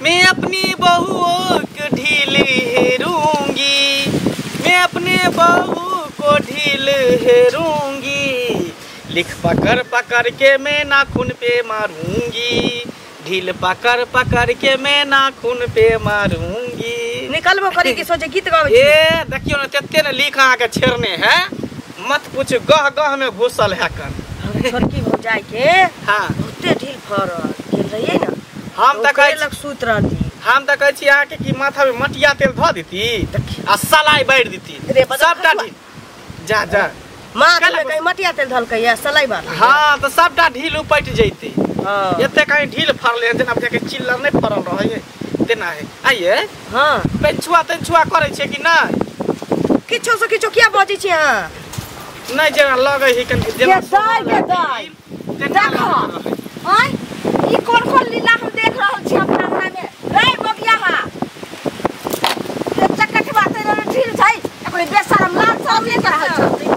मैं अपनी बहुओं को ढील हेरूंगी, मैं अपने बहू को ढील हेरूंगी, लिख पकड़ पकड़ के मैं नाखून पे मारूंगी, ढील पकड़ पकड़ के मैं नाखून पे मारूंगी। निकलबो करी कि सोचे गीत गाबै। ए देखियो न तेते ने लिख अहाँ के छेड़ने है, मत पूछ गह गह में घुसल है कन। छोटकी भौजाई के हां बहुते ढील फरल गेल रहिए न, हम त कहै लग सुत रहती। हम त कहै छी अहाँ के कि माथा में मटिया तेल ध देती आ सलाई बारि देती सबटा ढील। जा जा माथ में कहीं मटिया तेल धलकै या सलाई बार। हां त सबटा ढील उपटि जैते। हां एते कहीं ढील फरले जेना बुझा के चिल्लर नै फरल रहै तेना है। आइए हां पेंचुआ तेंचुआ करै छै कि नै? किछो से किछो किया बजै छी अहाँ? नै जेना लगै है कन जेना दाइ के दाइ देखो आय ई कोन कोन लीला हम देख रहल छी अपना अंगना में। रे बगिया हा रे चकटवा ते रे ढील छै एकरे बेशरम लाल सब ले रहल छै।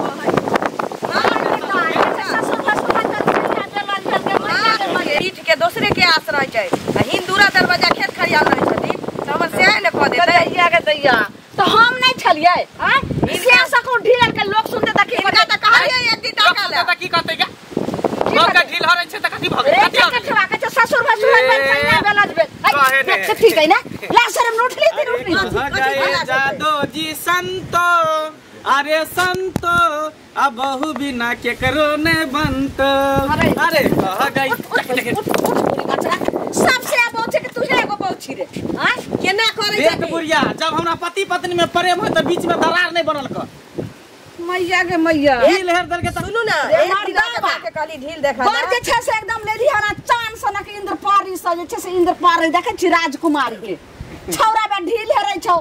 पीठ के दोसरे के आस रहे छै आ हिंदूरा दरवाजा खेत खरियाल रहे छथिन त हमर से ने क देतै। दैया के दैया तो हम नहीं छलियै हां से सको ढील के लोग सुनते त की हिनका त कहलियै एक दिन टाका ले त की कहतै के लोग के ढील हरै छै त कथि भ गेल? कथि कथवा के ससुर भसुर बन पहिना बेलज बेल से ठीक है ना ला शरम उठली दिन उठली। जादो जी संतो अरे संतो अब बहु बिना केकरो ने बनतो। अरे कह गई सबसे अब छै कि तुझे एगो बहु छी रे। हां केना करै छै देख बुढ़िया, जब हमरा पति पत्नी में प्रेम होय त बीच में दरार नहीं बनल क मैया के मैया ढील हेर दल के। सुनू ना एक दिन के कहली ढील देखा बर जे छै से एकदम लेली हरा चांद सनक इंद्र पारी से जे छै से इंद्र पारी देखै छी राजकुमारी के छौरा बे ढील हेरै छौ।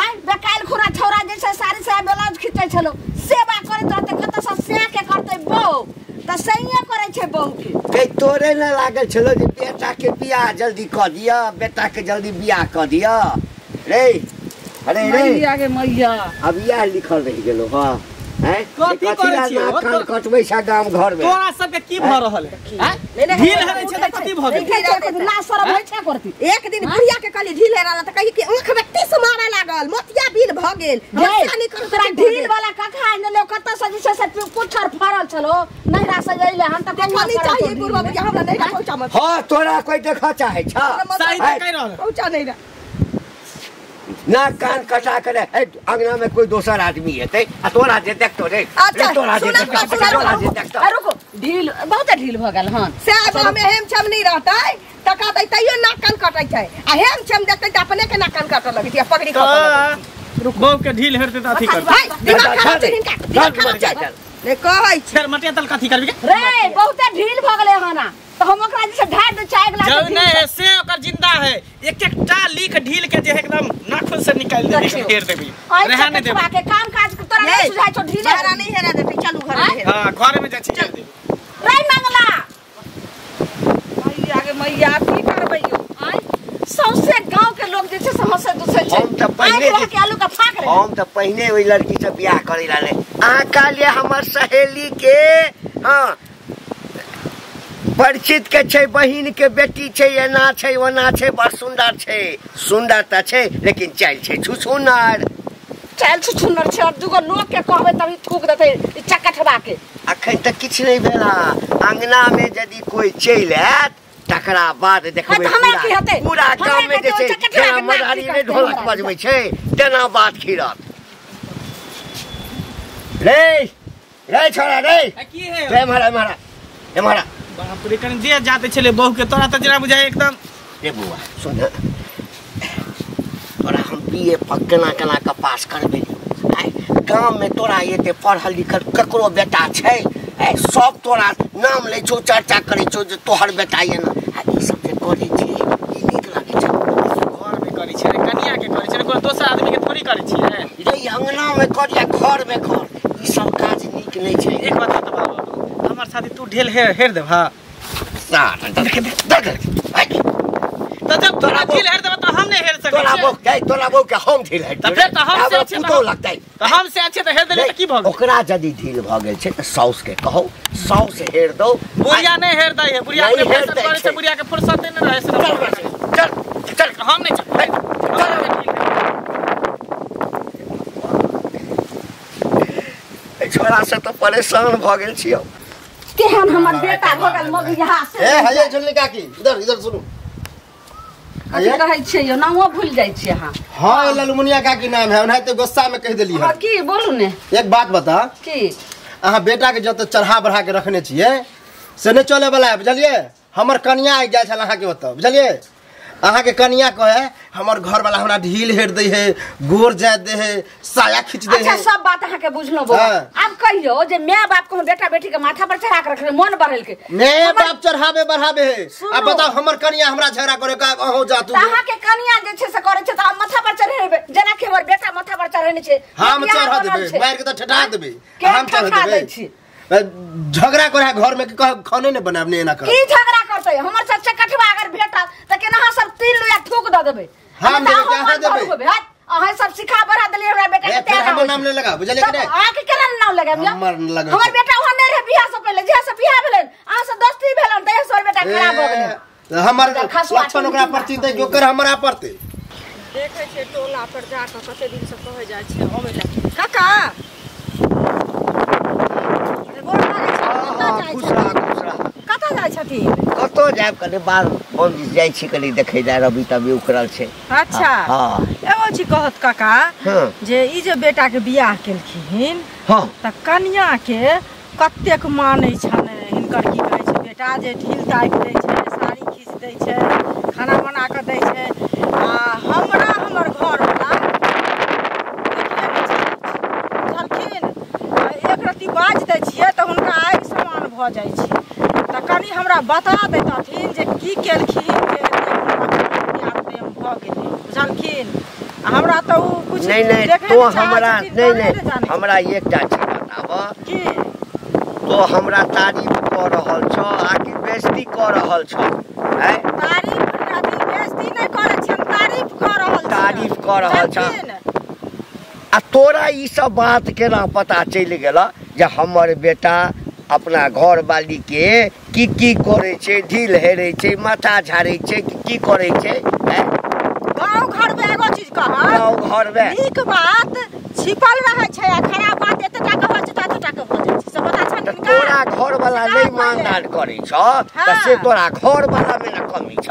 आय बेकाल खुना छौरा जे छै साड़ी से ब्लाउज खींचै छलो सेवा करैत रहतै कत से से के करतै बहु त सहिए करै छै बहु के। के तोरे न लागल छलो जे बेटा के बियाह जल्दी क दिया, बेटा के जल्दी बियाह क दिया रे। अरे रे मैया के मैया अब इएह लिखल रहि गेलो। हां हैं कथि करै छियै? कान कटबै छै गाम घर में। तोरा सब के की भ रहल है? हैं ढील हेरै छै त कथि भ गेल? ला शरम होइ छै करती। एक दिन बुढ़िया के कहली ढील हेरा त कही कि आंख में टीस मारे लागल मोतिया बिल भ गेल। तोरा ढील वाला कखा ने लो कत से जे छै से पुछर फरल छलो नहिरा से जइले हम त कहली चाहिए बुढ़वा बुढ़िया हमरा नहीं पहुंचा मत। हां तोरा कोई देखा चाहे छ सही त कहि रहल पहुंचा नहीं रहा ना कान कटा कर अंगना में कोई दोसर आदमी हेतै आ तोरा जे देखतो रे। अच्छा तोरा जे देखतो, तोरा जे देखतो। आ रुको ढील बहुत ढील भ गेल। हां से अब हमें हेम छम नहीं रहतै त कहतै तैयो नाक कान कटै छै आ हेम छम देखतै त अपने के नाक कान काटऽ लगै छै आ पगड़ी खपऽ लगै छै। रुको बहू के ढील हेरतै त अथी करतै। दिमाग खराब छै हिनका, दिमाग खराब छै ने कहै छै। फेर मटिया तल कथी करबी रे? बहुते ढील भ गेलै हना तो हम ओकरा जे ढार दे चाय ग्लास जब नहीं है से ओकर जिंदा है। एक एक टा लिख ढील के जे एकदम नाखून से निकाल देबी फेर देबी रहा नहीं देबी। के काम काज के तोरा नहीं सुझाय छौ ढील हेरा नहीं हेरा देते। चलू घर में। हां घर में जा छी चल देबी रे मंगला मैया के मैया की करबै यो? आय सौसे गांव के लोग जे छै से हंसे दुसै छै। हम त पहिने के आलू का फाक रे। हम त पहिने ओइ लड़की से बियाह करै लाले। अहाँ कहलियै हमर सहेली के हां परिचित के छै, बहिन के बेटी छै, एना छै ओना छै, बड़ सुंदर छै। सुंदर त छै लेकिन चाल छै छुछुनर। चाल छुछुनर छै और दुगो लोग के कहबै तभी थूक देतै ई चकठवा के। अखन त किछ नहीं भेला। अंगना में यदि कोई चलि आयत तकरा बाद देखबै पूरा पूरा गांव में जे छै जेना मदारी में ढोलक बजबै छै तेना बात खिरत। रे रे छोरा रे की है रे मारा मारा ए मारा बाप रे कनि देह जाते छले बहू के तोरा त जेना बुझाय एकदम। रे बुआ सुन तोरा हम बीए केना केना के पास करबे। आइ गांव में तोरा एते पढ़ल लिखल ककरो बेटा छै? आइ सब तोरा नाम लै छौ, चर्चा करै छौ जे तोहर बेटा एना आ ई सब जे करै छै ई नीक लागै छै? घर में करै छै कनिया के करै छै कोनो दोसर आदमी के थोड़ी करै छियै रे। अंगना में कर या घर में कर ई सब काज नीक नहीं छै। एक बात त बाबू हमर साथी तू ढेल हेर देब। हां त जब तोरा ढील हेर देब त हम नहीं हेर सकै। तोरा बहू के, तोरा बहू के हम ढील हेर त फेर त हम से अच्छे पुतोह लगतै। त हम से अच्छे त हेर देले त की भ गेल? ओकरा यदि ढील भ गेल छै त साउस के कहौ साउस हेर दौ। बुढ़िया नहीं हेर दै है, बुढ़िया अपने फैशन करै छै, बुढ़िया के फुर्सत नै रहै से। चल चल चल हम नहीं चल चल। छोरा से तो परेशान भ गेल छी। केहन हमर बेटा भ गेल मगिया से। ए हये झुलनी काकी इधर इधर सुनू। कथी कहै छियै यौ नामो भूल जाइ छियै अहाँ। हां ललमुनिया काकी नाम है, ओनाहिते गुस्सा में कहि देली है। की बोलू ने एक बात बता की अहाँ बेटा के जत चढ़ा बढ़ा के रखने छियै से नहीं चले वाला है बुझलिए। हमर कनिया आबि जाइ छल अहाँ के ओतऽ बुझलिए। अहाँ के कनिया कहे हमर घर वाला हमरा ढील हेर दे है, गोर जाय दे है, साया खींच दे है। अच्छा सब बात अहाँ के बुझलो बौआ। आब कहियो जे my बाप को बेटा बेटी के माथा पर चढ़ा के रखले मन बढ़ल के my बाप चढ़ावे बढ़ावे है। अब बताओ हमर कनिया हमरा झगड़ा करे का अहूं जातू। अहाँ के कनिया जे छै से करे छै त हम माथा पर चढ़ेबे जेना कि हमर बेटा माथा पर चढ़ेने छै। हम चढ़ा देबे मार के त ठटा देबे। हम चढ़ देबे झगड़ा करे घर में कह खाने ने बनाबने एना कर की झगड़ा करते हमर चाचा कठवा अगर भेटल त केना अहाँ सब तीन लोया ठोक द देबे। हम देबे अहाँ देबे। अहाँ सब सिखा बढ़ा देलिए हमरा बेटा के। तेरा हमर नाम ले लगा बुझलिए कि नहीं। अहाँ के केना नाम लगाब हमर लगा। हमर बेटा वहां नहीं रहे बियाह से पहिले, जे से बियाह भेलन अहाँ सब दोस्ती भेलन त हमर बेटा खराब भ गेलै। हमर लक्षण ओकरा पर चिंता कि ओकर हमरा पड़ते। देखै छै टोला पर जा क कते दिन से कहै जाइ छै अबै ला काका कतऽ जाइ छथिन? कतऽ जायब कनि बाल बन जाइ छी कनि देखै लए रवि तबी उखड़ल छै। अच्छा हाँ एगो चीज कहत काका जे ई जे बेटा के बियाह केलखिन हाँ तऽ कनिया के कतेक मानै छनि हिनकर की कहै छै बेटा जे ढील ताकि दै छै, साड़ी खींच दै छै, खाना बना कऽ दै छै आ हमरा हमर घरवला बुझलखिन एक रत्ती बाजि दै छियै तऽ हुनका आगि समान भऽ जाइ छै। तऽ कनि हमरा बता दैतथिन जे की केलखिन जे प्यार प्रेम भऽ गेलै बुझलखिन। हमरा तऽ ओ कुछ नहीं नहीं तो हमरा नहीं नहीं हमरा एकटा चीज बताबऽ की तो हमरा तारीफ कऽ रहल छौ आ कि बेइज्जती कऽ रहल छौ? हैं तारीफ अथी बेइज्जती नहि करै छियनि, तारीफ कऽ रहल छी। तारीफ कऽ रहल छौ आ तोरा ई सब बात केना पता चलि गेल जे हमर बेटा अपना घर वाली के की की करे छै, ढील हेरे छै, माथा झाड़े छै, की करे छै? गाँव घर में एगो चीज कहब गाँव घर में नीक बात छिपल रहे छै आ खराब बात एतेटा के होइ छै एतेटा के भऽ जाइ छै। से पता छनि हिनका? तोरा घर वाला नहीं मानदान करे छ त से तोरा घर वाला में न कमी छ।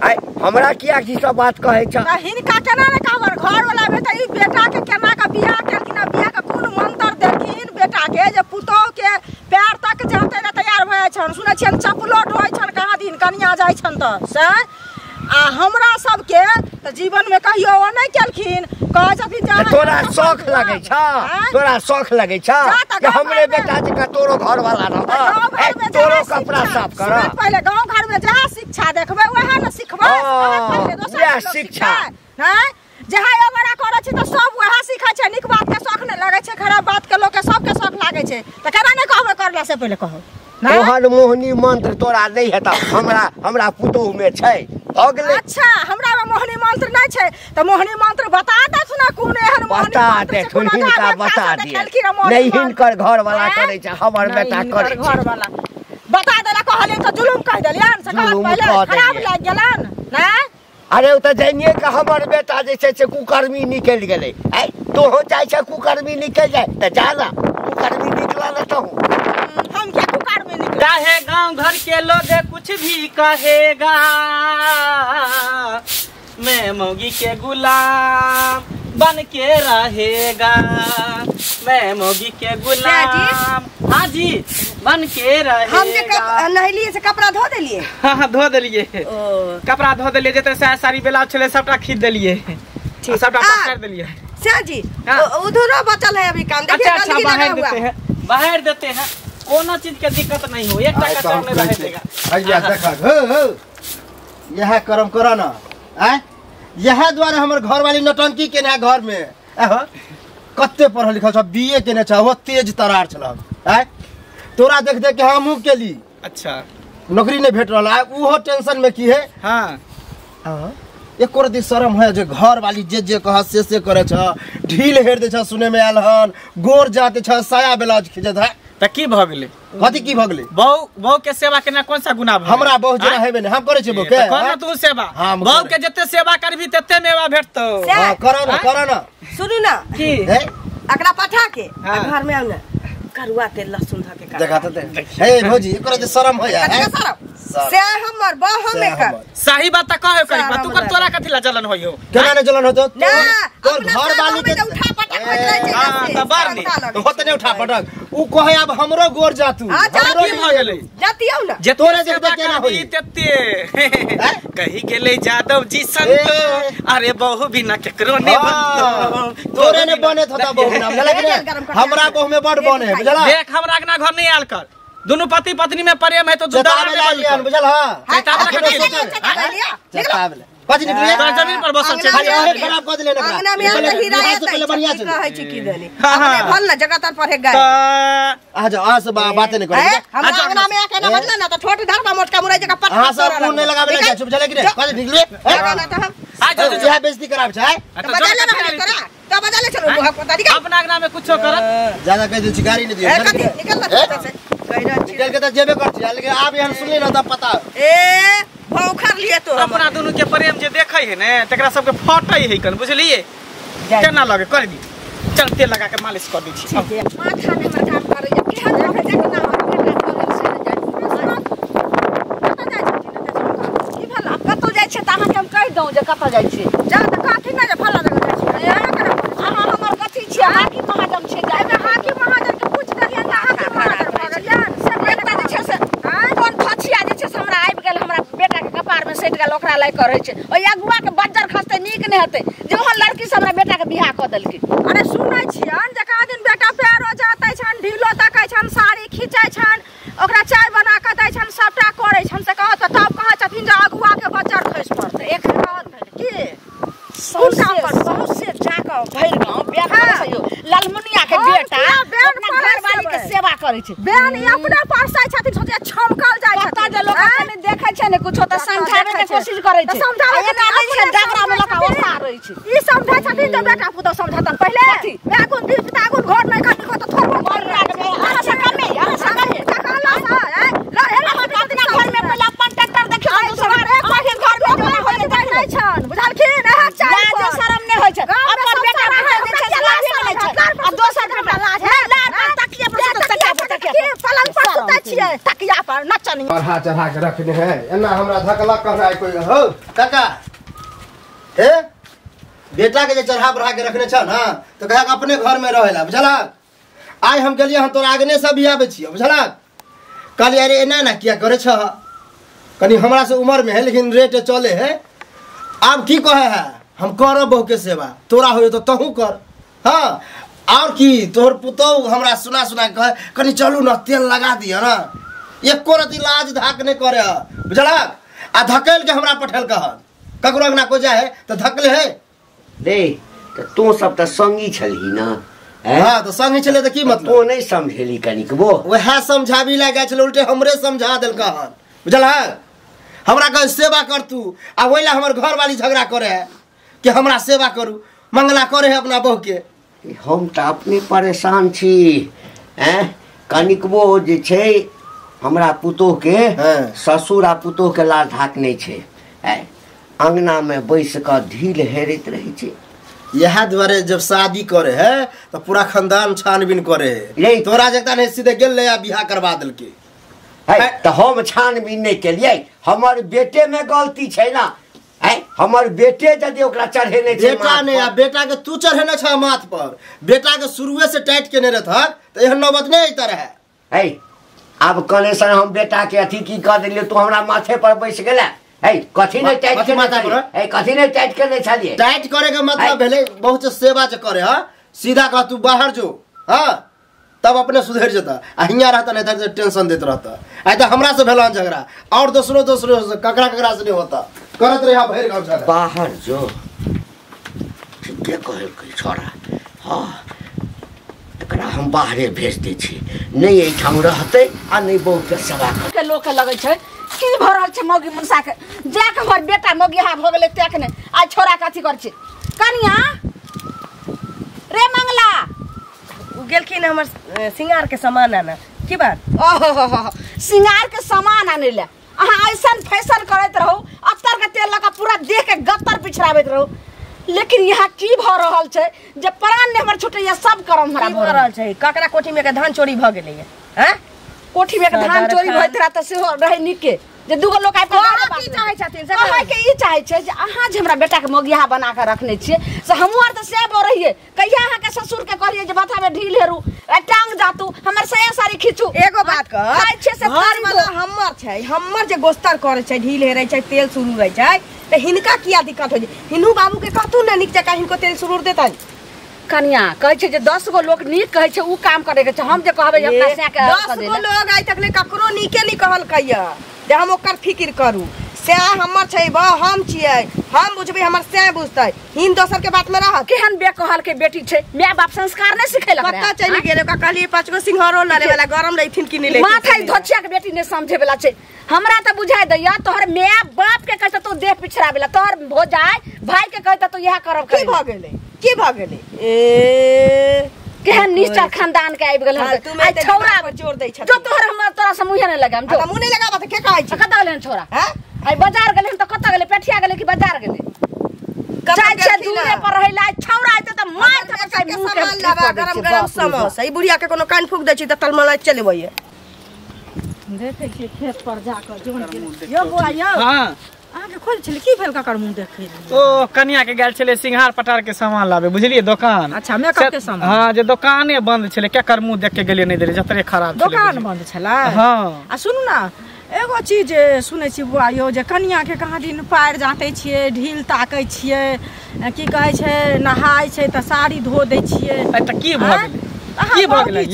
आइ हमरा किया ई सब बात कहै छ? त हिनका केना ने कहबर घर वाला में त ई बेटा के केना के बियाह केलखिन आ बियाह के कोन मंत्र देलखिन बेटा के जे पुतोह के पैर तक जाते ने तैयार भऽ जाइ छनि। सुनै छियनि चप्पलो ढोइ छनि कहाँ दिन कनिया जाइ छनि तऽ से आ हमरा सबके तऽ जीवन में कहियो ओ नहीं केलखिन। कहै छथिन जे तोरा शौख लगै छ, तोरा शौख लगै छ कि हमरे बेटा जकाँ तोरो घर वाला रह, तोरो कपड़ा साफ कर। पहिले गाँव घर में जहाँ शिक्षा देखबै वएह ने सिखबै। वएह शिक्षा जहाँ योगरा करै छै तऽ सब वएह सीखै छै। नीक बात के शौख नहि लगै छै, खराब बात के लोक के सबके शौख लागै छै। तऽ केना नहि कहबै करला से पहिले कहू। तोहर मोहनी मंत्र तोरा नहीं हेतौ, हमरा हमरा पुतोह में छै भऽ गेलै। अच्छा हमरा में मोहनी मंत्र नहीं छै तऽ मोहनी मंत्र बता देथुन कोन एहन मोहनी बता देथुन हिनका बता दिए नहीं हिनकर घर वाला करै छै हमर बेटा करै छै। घर वाला बता देला कहलियै तऽ जुलुम कहि देलियनि से कहत पहिले खराब लागि गेलनि ने। अरे ओ तऽ जानिए के हमर बेटा जे छै से कुकर्मी निकलि गेलै। आइ तोहो चाहै छ कुकर्मी निकलि जाय तऽ जा ना कुकर्मी निकला ने तहु। हम क्या कुकर्मी निकले? चाहे गांव घर के लोग कुछ भी कहेगा मैं मोगी के गुलाम बन के रहेगा, मैं मोगी के गुलाम हाँ जी बन के रहेगा। हम जे नहेलिए से कपड़ा धो देलिए? हाँ हाँ धो देलिए, कपड़ा धो देलिए, जते साड़ी ब्लाउज छले सबटा खींच देलिए, सबटा पकड़ देलिए। श्याम जी उधरो बचल है अभी काम। देखिए अच्छा बाहर देते हैं, बाहर देते हैं, कोनो चीज के दिक्कत नहीं हो, एक टका चोर नहीं रह देगा। भैया देखा हो हो यह कर्म करो ना आय यह द्वारा हमर घर वाली नौटंकी केने घर में आहो कते पढ़ल लिखल छ बीए केने छ हो तेज तरार छल आय तोरा देख देख के हमहू केली। अच्छा नौकरी नहीं भेट रहल आ उहो टेंशन में की है। हां हां एको रति शरम है जे घर वाली जे जे कह से करे छ, ढील हेर दे छ, सुने में आयल हन गोर जाते छ, साया ब्लाउज खींचत है। त की भ गेलै? कथी की भ गेलै? बहु बहु के सेवा केना कोन सा गुनाह भऽ? हमरा बहु जेना हेबे नै, हम करै छियै बहु के। कर न तू सेवा, बहु के जते सेवा करबी तते मेवा भेटतौ। हां कर न, कर न। सुनू न की एकरा पठा के घर में आउ न, करुआ तेल लहसुन धके का देखा त दे। हे भौजी एकरा जे शरम होया है। शरम से हमर बहु हम एकर सही बात त कहे करी तू कर, तोरा कथि ला जलन होइयो? केना ने जलन होतो? तोर घर वाली के उठा पटक होइत रहै छै। हां त बार नी होत ने उठा पटक, उ कहे अब हमरो गोर जातू। हमरो की भ गेलै? जातियौ न जे तोरे जे केना होई तते कही गेलै जादव जी संत, अरे बहु बिना केकरो ने बनतो। तोरे ने बने होता बहु बिना, बुझला कि ने? हमरा बहु में बड़ बने है, बुझला? देख हमरा अंगना घर नहीं आयल कर, दोनों पति पत्नी में प्रेम है तो बुझल। हां कथी निकलिए? तोर जमीन पर बसल छै, खाली अहे खराब क देले ने। अंगना में आके हीरा पहले बढ़िया छै कहै छै की देनी अपने भल न जगह तर पर है गाय। आ जाओ, आ से बात नहीं करै। हमरा अंगना में आके ना बदला ना त छोट धरबा मोटका मुराई जगह पत्ता हां सब मुंह नहीं लगाबे ले जाइ बुझले कि ने? कथी निकलिए? लगा त हम आ जाओ, इहा बेइज्जती कराब छै त बदले ना हम तोरा त बदले चलो लोहा पता निकल। अपना अंगना में कुछो करत ज्यादा कह दे छी, गाड़ी नहीं दियो। कथी निकल न से कहि रहल छी, निकल के त जेबे कर छी, लेकिन आब एहन सुनली न त पता ए भौखर लिए तो अपना दोनों के प्रेम जे देखै है ने तकरा सबके फटै है कन, बुझलिए? केना लगे कर दी, चल तेल लगा के मालिश कर दै छी। माथा ने हमर काम करै जे केहन रहै जे ना हमर बेटा करै से जाय। कतऽ जाइ छथिन? की भेल? आब कतौ जाइ छै त अहाँ के हम कहि दौं जे कतऽ जाइ छै। जा त कहथिन ने जे फल्ला जगह जाइ छी। अहाँ हमर कथी छी? हाकिम महाजन छै। एहिमे हाकिम महाजन के पूछ देलियनि जे हाकिम महाजन भऽ गेलियनि से एकटा जे छै से कोन फछिया जे छै से हमरा आबि गेल, हमरा बेटा के कपार में सटि गेल, ओकरा लय कऽ रहै छै। ओहि अगुआ के बज्जर खसतै नीक नहि हेतै जे ओहन लड़की से हमरा बेटा के बियाह कऽ देलकै। अरे सुनै छियनि जे कहाँ दिन बेटा पैरो जातै छनि, ढीलो तकै छनि, साड़ी खींचै छनि, ओकरा चाय बना कऽ दै छनि, सबटा करै छनि, से कहत तब कहै छथिन जे अगुआ के बज्जर खसि पड़तै। एक कहत भेल की सौंसे जाकऽ भरि गाँव बेन करै छै यौ। ललमुनिया के बेटा अपना घरवाली के सेवा करै छै। बेन ई अपने परसै छथिन, सोचे छमकल जाइ छथिन। कतऽ जे लोक कनि देखै छै ने कुछो तऽ समझाबै के कोशिश करै छै। समझाबै एना नहि छै डगरा में लऽ कऽ ओसारै छै। ई समझै छथिन जे बेटा पुतोह समझतन पहिले बेगुन दी पितागुन घर नहि करनी को तऽ थोड़बो अहाँ से कमे, अहाँ से कमे ल एला अपना घर में पहिले अपन ट्रैक्टर देखियौ दोसर अहाँके घर में जोड़ा होइत नहि छनि, बुझलखिन? एहे चाय लाज शरम नहि होइ छै। अपन बेटा पुतोह जे छै से लाजे नहि छै आ दोसर बेटा लाज है लाज तकिया पर सुतै, तकिया पर, तकिया पर पलंग पर सुतै छियै, तकिया पर नचनी चढ़ा चढ़ा के रखने है। एना हमरा धकलक कहना कोई हो काका हे बेटा के जे चढ़ा बढ़ा के रखने छ ना तो कहे अपने घर में रहेला, बुझला? आइ हम गेलियै हम तोरा आगने से भी आबै छियै, बुझला? कहलियै अरे एना ना किया करे छ, कनी हमरा से उम्र में है लेकिन रेट चले है। आब की कहे है हम करब बहु के सेवा, तोरा हो तो तहू कर। हाँ और की तोहर पुतोह हमरा सुना सुना कहे कनी चलू न तेल लगा दिय ना, एको रति लाज धाक नहीं करे है, बुझला? आ धकेल के हमरा पठेल कह ककरो अंगना को जाए है तो धकले है रे। त तू सब त संगी छलही ना? हाँ तो संगी छले त की मतलब? तू नहीं समझेली कनिकबो? वएह समझाबी ला गेल छले, उल्टे हमरे समझा देलक हन, बुझला? हमरा कहे सेवा कर तू, आ ओहि ला हमर घर वाली झगड़ा करे है कि हमरा सेवा करू, मंगला करे है अपना बहू के। हम त अपने परेशान छी हैं कनिकबो जे छै हमरा पुतोह के ससुर आ पुतोह के लाज धाक नहीं छै, अंगना में बैस कऽ ढील हेरैत रहै छै। यह दुआरे जब शादी करे है तो पूरा खानदान छानबीन करे है, तोरा जगता नहीं सीधे गेल ले आ बियाह करवा देलके। है तो हम छानबीन नहीं केलियै, हमर बेटे में गलती छै ना। है हमर बेटे यदि ओकरा चढ़ेने छै बेटा ने, आ बेटा के तू चढ़ेने छ माथ पर, बेटा के शुरुए से टाइट केने रहत त एहन नौबत नहीं अइता रहे। है आब कने हम बेटा के अथी की कह देलियै, तू हमरा माथे पर बैस गेला। है कथी नहीं टाइट केने छलियै? है कथी नहीं टाइट केने छलियै? टाइट करे के मतलब भेलै बहुत सेवा जे करे। हां सीधा कह तू बाहर जो, हां तब अपने सुधर जेता, आ हियां रहता नहीं त टेंशन देत रहता। आइ त हमरा से भेल झगड़ा और दोसरो दोसरो से ककरा ककरा से नहीं होता, करत रहा भरि गांव झगड़ा। बाहर जो ठीके कहलकै छोरा, हां एकरा हम बाहरे भेज दै छी, नहीं एहिठाम रहतै आ नहीं बहु के सेवा के लोक के लगै छै की भ रहल छै मौगी मुनसा के, जाके हमर बेटा मौगिहा भ गेलै तेक ने आइ छोरा के अथी करै छै। कनिया रे मंगला उ गेलखिन हमर सिंगार के सामान आना, की बात? ओहो सिंगार के सामान आने ले अहाँ ऐसन फैशन करैत रहू, अत्तर के तेल लगा पूरा देह के गत्तर पिछड़ाबैत रहू, लेकिन यहाँ की भ रहल छै जे प्राण ने हमर छुटैया सब करम हमरा की भऽ रहल छै? ककरा कोठी में के धान चोरी भऽ गेलैया? हैं कोठी में के धान चोरी भइत रहा त सेहो रहै नीके जे दूगो लोक आबि के की चाहै छथिन से कहै के ई चाहै छै जे अहाँ जे हमरा बेटा के मोगिया बना के रखने छियै से हमहूँ आर तऽ सेब रहियै। कहिया अहाँ के ससुर के कहलियै जे माथा में ढील हेरू टांग जातू हमर सया साड़ी खींचू। एगो बात कह खाइ छियै से घर वाला हमर छै, हमर जे गोस्तर करै छै, ढील हेरै छै, तेल सुरू रहै छै, तऽ हिनका किया दिक्कत होइ छै? हिनू बाबू के कहतू ने नीक जकाँ हिनको तेल सुरूर देतनि। कनिया कहै छै जे 10 गो लोक नीक कहै छै उ काम करे के छै, हम जे कहबै अपना सया के 10 गो लोग आइ तक ले ककरो नीके नहीं कहलकैया जे हम ओकर फिक्र करू। सएह हमर छै, बा हम छियै, हम बुझबै, हमर सएह बुझतै, हिन दोसर के बात में रहत। केहन बेकहल के बेटी छै, my बाप संस्कार नहीं सिखेलक कतऽ चलि गेल? ओकरा कहलियै 5 गो सिंघारो लड़े वाला गरम लैथिन कि नहि लैथिन। माथा धोचिया के बेटी नहीं समझे वाला छै। हमरा तऽ बुझाइ दैया तोहर my बाप के कहै तो देह पिछड़ाबे ला, तोहर भौजाई भाई के कहै तो इएह करब। की भऽ गेलै? की भऽ गेलै? ए केहन निष्ठा खानदान के आबि गेल हन। आइ छौड़ा पर जोर दै छथिन जो तोहर हम तोरा से मुँहे नहि लगाम। जो मुँह नहि लगाब तऽ के कहै छै? कतऽ गेलै छौड़ा? हैं आइ बाजार गेलै तऽ कतऽ गेलै? पेठिया गेलै कि बाजार गेलै? जाइ छै दूरे पर रहै ला छौड़ा आइते तऽ मार थपकाइ मुँह के सामान लाबा गरम गरम समोसा। ई बुढ़िया के कोनो कान फूक दै छी तऽ तलमला चलेबैया। देखै छियै खेत पर जाकऽ जोन के यौ बौआ यौ। हां अहाँके खोल छलै की भेल ककर मुँह देखै? ओ कनिया के गेल छलै सिंघार पटार के सामान लाबे बुझलियै दोकान। अच्छा मेकअप के सामान? हां जे दोकाने बंद छलै, केकर मुँह देख के गेलियै नहि देलियै, जतरे खराब छलै दोकान बंद छलै। हां आ सुनू ना एगो चीज सुनै छी बौआ यौ जे कनिया के कहाँ दिन पारि जाँतै छियै, ढील ताकै छियै, की कहै छै नहाय छै तऽ साड़ी धो दै छियै। तऽ की भऽ गेलै? की भऽ गेलै?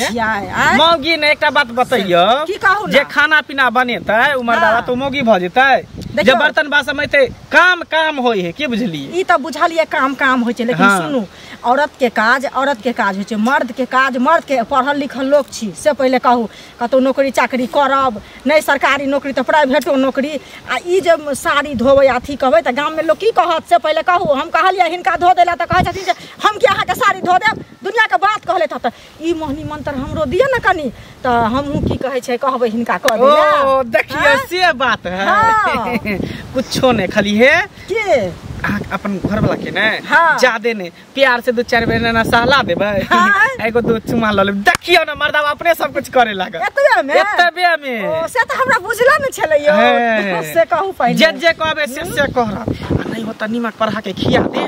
मौगी ने एकटा बात बतैयौ जे खाना पीना बनेतै उमरदावा तऽ मौगी भऽ जेतै, जे बर्तन बासन एतै काम काम होइ है, की बुझलियै? ई तऽ बुझलियै काम काम होइ छै, लेकिन सुनू औरत के काज औरत के काज होइ छै, मर्द के काज मर्द के। पढ़ल लिखल लोक छी से पहिले कहू, कतहु नौकरी चाकरी करब नहि सरकारी नौकरी तऽ प्राइवेटो नौकरी, आ ई जे साड़ी धोबै अथी कहबै तऽ गाममे लोक की कहत से पहिले कहू। हम कहलियै हिनका धो देला तऽ कहै छथिन जे हम की अहाँके साड़ी धो देब, दुनियाके बात कहले तऽ ई मोहनी मंत्र हमरो दिअ ने कनी तऽ हमहूँ की कहै छै कहबै हिनका कऽ देला। ओ देखियौ से बात है, कुछो नहि खाली हे के अहाँ अपन घर वाला के ने ज्यादे नहीं प्यार से 2-4 बेर ना सहला देबै, एगो 2 चुमा ल लेबै, देखियौ ना मर्दावा अपने सब कुछ करे लागत। एतबे में? एतबे में। ओ से तऽ हमरा बुझला ने छलै यौ, से कहू पहिले। जे जे कहबै से से कहब, आ नहीं हो तऽ नीमक पढ़ा के खिया दे।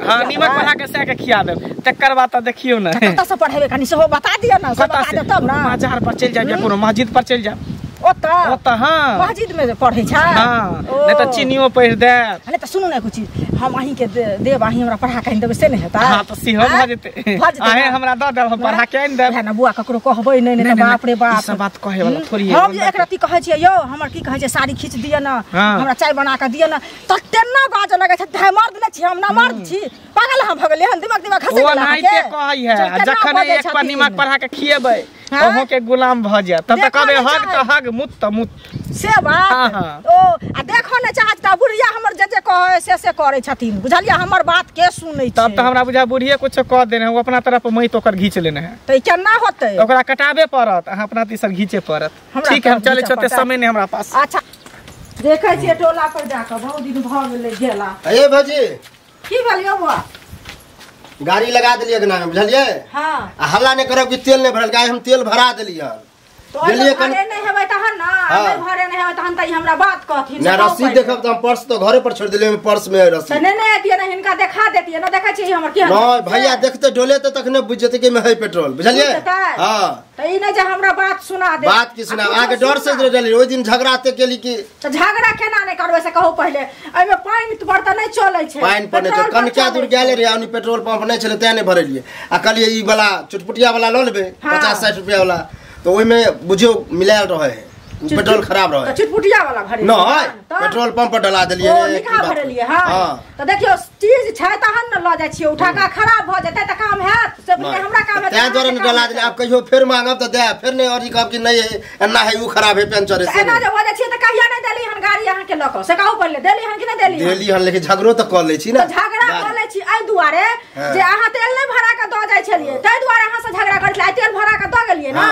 हां नीमक पढ़ा के से के खिया देब, तकर बाद तऽ देखियौ ने। कतऽ से पढ़ेबै कनी सेहो बता दिअ ना, से बता देब तब ना। बाजार पर चलि जायब या कोनो मस्जिद पर चलि जायब। ओतऽ? ओतऽ हां मस्जिद में पढ़ै छै? हां नहि तऽ चीनियो पढ़ि देब। अरे तऽ सुनू ने एगो चीज, हम अहीं के देब, अहीं हमरा पढ़ा के आनि देबै से नहि हेतै? हां तऽ सेहो भऽ जेतै, अहें हमरा दऽ देब, हम पढ़ा के आनि देब। ना बुआ ककरो कहबै नहि, नहि तऽ बाप रे बाप ई सब बात कहै वाला थोड़ी है। हम जे एक रत्ती कहै छियै यौ हमर की कहै छै साड़ी खींच दिअ ना, हमरा चाय बना के दिअ ना, तऽ तेना बाजऽ लगै छै, धै मर्द नहि छी हम, ना मर्द छी, पागल हम भऽ गेलियै हन, दिमाग दिमाग खसै गेल अहाँके। ओ कहै है जखन एक पर नीमक पढ़ा के खिएबै अहों के गुलाम भऽ जायत, तब तऽ कहबै हग तऽ हग मुत तऽ मुत से बात। ओ आ देखो ने चाहत तऽ बुढ़िया हमर जे जे कहै से से करै छथिन बुझलियै, हमर बात के सुनै छै। तब तऽ हमरा बुझा बुढ़िये कुछ कह देने है, ओ अपना तरफ मई ओकर घींच लेने है, तऽ केना होतै? ओकरा कटाबे पड़त, अहाँ अपना दिस घींचे पड़त। ठीक है हम चलै छी, ओते समय नहि हमरा पास। अच्छा देखै छियै टोला पर जाकऽ बहुत दिन भऽ गेलै गेला। ए भौजी की भेल यौ बौआ? गाड़ी लगा देलियै अगना में बुझलियै? हां आ हल्ला नहि करब कि तेल नहि भरल, गाय हम तेल भरा देलियै। तो भरे नहि हेबै तहन ना, नहि भरे नहि हेबै तहन तऽ ई हमरा बात कहथिन। ना रसीद देखब तऽ हम पर्स तऽ घरे पर छोड़ देलियै, पर्स में है रसीद। तऽ नहि नहि अतियै ने हिनका देखा देतियै ना, देखै छियै हमर केहन। नहि भैया देखते डोले तऽ तखने बुझि जेतै कि एहिमे है पेट्रोल बुझलियै? हां तऽ ई नहि जे हमरा बात सुना दे। बात की सुना, अहाँके डर से डरलियै ओहि दिन झगड़ा ते केली कि। तऽ झगड़ा केना नहि करबै से कहू पहिले, एहिमे पानि पर तऽ नहि चलै छै। पानि पर नहि चलै, कनका दूर गेले रहियै, ओनी पेट्रोल पंप नहि छलै तें नहि भरेलियै। आ कहलियै ई वाला चुटपुटिया वाला लऽ लेबै 50-60 रुपया वाला, तो ओहिमे बुझियौ मिलायल रहै है, पेट्रोल खराब रहे। चुटपुटिया वाला भरे नहीं, पेट्रोल पंप पर डला देलियै। ओ निका भरेलियै। हां तऽ देखियौ चीज छै तहन न लऽ जाइ छियै उठा कऽ, खराब भऽ जेतै तऽ काम हैत से पहिने हमरा काम हैत, तें दुआरे ने डला देलियै। आब कहियो फेर मांगब तऽ देब, फेर नहि और ई कहब कि नहीं है एना है उ खराब है पंचर है। एना जे भऽ जाइ छियै तऽ कहिया नहि देली हन गाड़ी अहाँ के लऽ कऽ, से कहू पहिले देली हन कि नहि देली? देली हन, लेकिन झगड़ो तऽ कऽ लै छी ना। झगड़ा कऽ लै छी एहि दुआरे जे अहाँ तेल नहि भरा कऽ दऽ जाइ छलियै, ताहि दुआरे अहाँ से झगड़ा करै छलियै। तेल भरा कऽ दऽ गेलियै ना,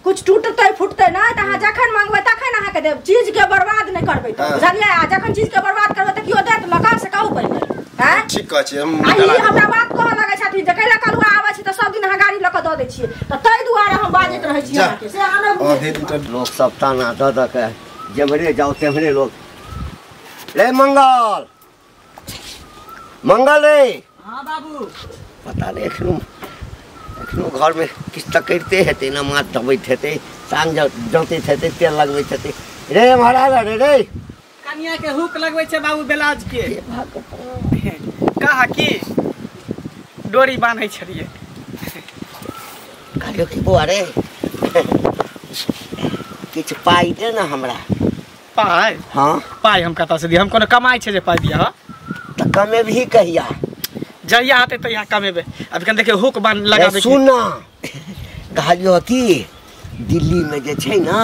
कुछ टूटतै फुटतै नहि तऽ अहाँ जखन मंगबै तखन अहाँके देब। चीज के बर्बाद नहि करबै तऽ, बुझलियै? आ जखन चीज के बर्बाद करबै तऽ केओ देत लगा से कहू पहिले। हैं ठीक कहै छी हम। आ ई हमरा बात कहऽ लगै छथिन जे कैला कलुआ आबै छै तऽ सब दिन अहाँ गाड़ी लऽ कऽ दऽ दै छियै, तऽ ताहि दुआरे हम बाजैत रहै छी अहाँके से अहाँ नहि बुझै आधे लोक सब ताना दऽ दऽ के जेम्हरे जाउ तेम्हरे लोक। रे मंगल, मंगल रे। हाँ बाबू। पता नहीं एखनो एखनो घर में किछु तऽ करिते हेतै ने, माथ धोबैत हेतै, साँझ जौतैत हेतै, तेल लगबैत हेतै। रे महाराज रे रे कनिया के हुक लगबै छै बाबू ब्लाउज के। कहा की डोरी बान्है छलियै। कहलियौ कि बौआ रे किछु पाइ दे ने हमरा। पाइ? हाँ। पाइ हम कतऽ से दिअ? हम कोनो कमाइ छै जे पाइ दिअ? हाँ तऽ कमेबही कहिया? जहिया हेतै तहिया कमेबै। अभी कन देखियौ हुक बान्ह लगाबै। सुन ना, कहलियौ कि दिल्ली में जे छै ना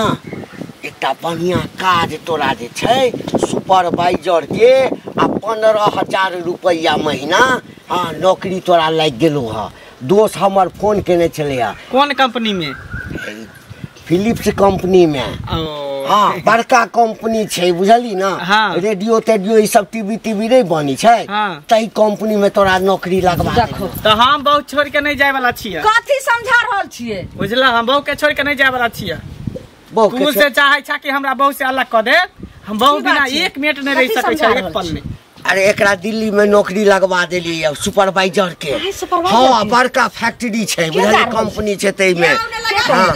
एकटा बढ़िया काज तोरा जे छै सुपरवाइजर के, आ 15,000 रुपैआ महीना। हाँ नौकरी तोरा लागि गेलौ हँ। दोस्त हमर फोन केने छलै हँ। कोन कंपनी में? फिलिप्स कंपनी में। हाँ बड़का कंपनी छै बुझली ना। हाँ। रेडियो तेडियो ई सब टीवी टीवी नहीं बनी छै। हाँ। तई कंपनी में तोरा नौकरी लगवा देखो। तऽ हम बहुत छोड़ के नहीं जाय वाला छियै। कथी समझा रहल छियै? बुझला, हम बहू के छोड़ के नहीं जाय वाला छियै। बहू के तू से चाहे छा कि हमरा बहू से अलग कऽ दे, हम बहू बिना 1 मिनट नहीं रह सकै छै, एक पल नहीं। अरे एकरा दिल्ली में नौकरी लगवा देलियै सुपरवाइजर के। हाँ बड़का फैक्ट्री छै बुझलियै, कंपनी छै तै में। हाँ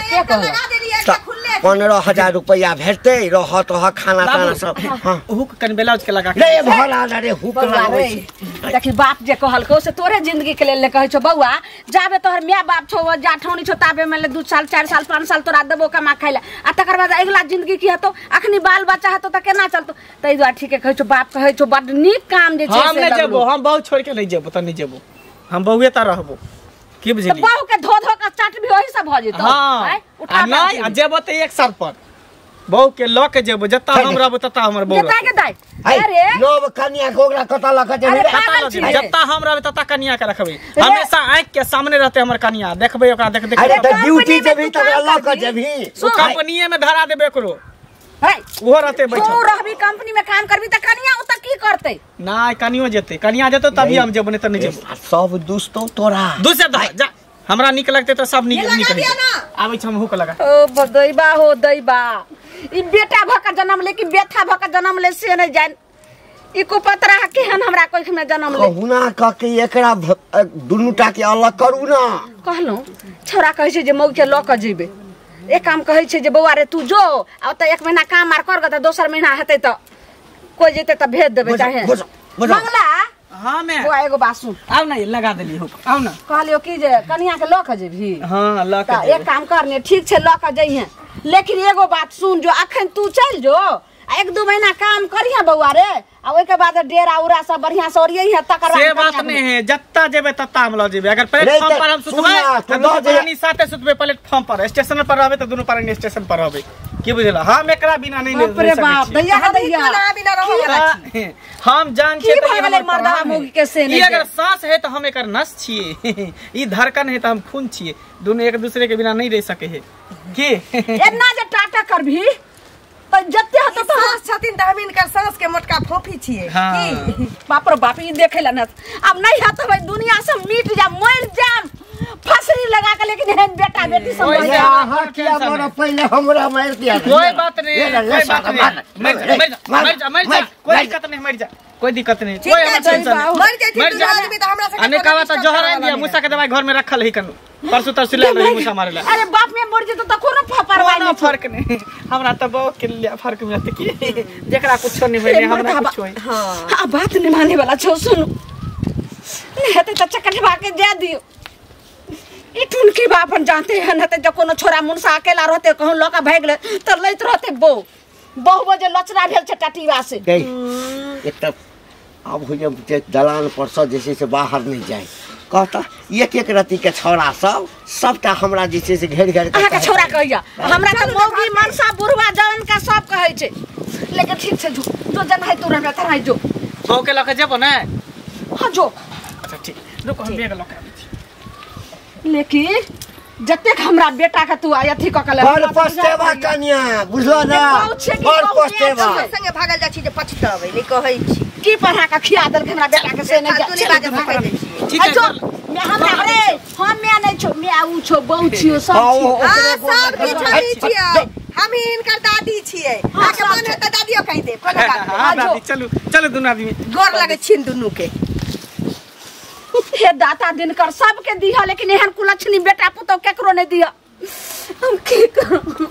15,000 रुपैआ भेटतै, रहत रह खाना ताना सब। हाँ हुक कनि ब्लाउज के लगा रे भला रे हुक लगबै छै। देखी बाप जे कहलकौ से तोरे जिंदगी के लेल कहै छौ बौआ, जाबे तोहर my बाप छौ जा ठौनी छौ ताबे मानि ले 2 साल 4 साल 5 साल तोरा देबो कमा खाइ ले, आ तकर बाद अगिला जिंदगी की हेतौ? अखनी बाल बच्चा हेतौ तऽ केना चलतौ? ताहि दुआरे ठीके कहै छौ बाप, कहै छौ बड नीक काम जे छै। हम नहि जेबो, हम बहू छोड़ के नहीं जेबो तऽ नहीं जेबो, हम बहुए तऽ रहबो। की बुझली? बहू के धो धो के चट भी ओही सब भ जेतौ। हां आ नहीं आ जेबो त एक साल पर बहू के ल के जेबो, जत्ता हम रहबो तत्ता हमर बहू जत्ता के दाई। अरे नव कनिया के ओकरा कता ल के जेबे? जत्ता हम रहबे तत्ता कनिया के रखबे, हमेशा आंख के सामने रहते हमर कनिया, देखबे ओकरा देख देख। अरे त ड्यूटी जेबी त ल के जेबी, ओ कंपनीए में धरा देबे एकरो। ओहो रहते बैठल। तू रहबी कंपनी में काम करबी त कनिया ओत की करतै? नहीं कनियो जेतै, कनिया जेतौ तभी हम जेबो, नहीं त नहीं जेबो। सब दुस्तो तोरा दुसे जा, हमरा निक लगतै त सब निक निक आबै छ। हम हुक लगा। ओ दैबा हो दैबा, ई बेटा भ के जन्म ले कि बेथा भ के जन्म ले से नहीं जान। ई कुपतरा केहन हमरा कोख में जन्म ले। कहुना कह के एकरा दुनू टा के अलग करू ना। कहलौ छोरा कहै छै जे मौ के ल के जेबे, एक काम कहै छै जे बौआ रे तू जो आ ओतऽ 1 महीना काम आर कर तऽ दोसर महीना हेतै तऽ कोइ जेतै तऽ भेज देबै चाहे। मंगला हाँ मैं बौआ एगो बात सुन, आउ ना लगा देली हुक, आउ ना। कहलियो कि जे कनिया के लऽ के जेबही? हाँ लऽ के। एक काम कर ने, ठीक छै लऽ के जइहे, लेकिन एगो बात सुन, जो अखन तू चलि जो आ 1-2 महीना काम करिहे बौआ रे, आ ओहिके बाद डेरा उरा सब बढ़िया से ओरियैहे, तकर बाद से बात नहीं है। जत्ता जेबे तत्ता हम ल जेबे। अगर प्लेटफॉर्म पर हम सुतबै त दुनू प्राणी साथे सुतबै, प्लेटफॉर्म पर स्टेशन पर रहबै त दुनू प्राणी स्टेशन पर रहबै। की बुझला? हम एकरा बिना नहीं ले बाप रे बाप, दैया के दैया बिना रहै हम जान के त हमर मर्दा मौगी के से नहीं। ई अगर सांस है त हम एकर नस छियै, ई धड़कन है त हम खून छियै, दुनू एक दूसरे के बिना नहीं रह सके है। की एना जे टाटा करभी त जत्ते हतो त सास छथिन त हम इनकर सास के मोटका फोफी छियै। की बाप रे बाप, ई देखै ला न अब नहीं हत भाई, दुनिया से मिट जा, मर जाम फसरी लगा के, लेकिन एहन बेटा बेटी सब ओइ मर अहाँ किया मरब? पहिले हमरा मारि दिया। कोई बात नहीं, कोई बात नहीं, मर जा मर जा मर जा, कोई दिक्कत नहीं, मर जा कोई दिक्कत नहीं, कोई हमरा टेंशन नहीं। मर जाई तू आदमी त हमरा से अने कहवा त जहर आइन दिया, मूसा के दवाई घर में रखल ही कनु, परसों तरसों ले रही मूसा मारेला। अरे बाप में मर जेतो त कोनो परवाह नहीं, फर्क नहीं हमरा त बहुत के लिए फर्क मिलत की जेकरा कुछो नहीं होई, हमरा कुछ होई। हां आ बात नहीं माने वाला छौ, सुनु नहीं हेतै त चकटवा के दे दियो। ई टुनकी बा अपन जानते हैं न त कोनो छोरा मुनसा अकेला रहते कहूं लका भाग ले त लैत रहते बो बहु बजे लचरा भेल छै टटीवा से। एक त अब हो जे दलान पर से जे से बाहर नहीं जाए, कहता एक एक रति के छौड़ा सब सबटा हमरा जे से घेर घेर के। अहाँ के छौड़ा कहैया हमरा त मौगी मनसा बुढ़वा जवन का सब कहै छै, लेकिन ठीक छै जो जो जन है तू रहबे तराई जो बहू के लके जेबो ने। हां जो अच्छा ठीक, रुको हम बैग लके आबै छी। लेकिन जतेक हमरा बेटा के तू अथी क के बड़ पछतेबा कनिया बुझलो ना बड़ पछतेबा संगे भागल जाइ छी जे पछताबै नै कहै छी की पढ़ा के खिया देलक हमरा बेटा के से नै ठीक है मैं हमरा रे हम मैं नै छौ मैं उ छौ बहु छियो सब छियो हां सब किछ हम छियै हम ही इनकर दादी छियै अहाँके मन है त दादियो कहि दे कोनो बात हां दादी चलू चलू दुनू आदमी गोर लगै छिन दुनू के हे दाता दिनकर सबके दिहा लेकिन एहन कुलक्षणी बेटा पुतौ केकरो नै दिहा हम की करू।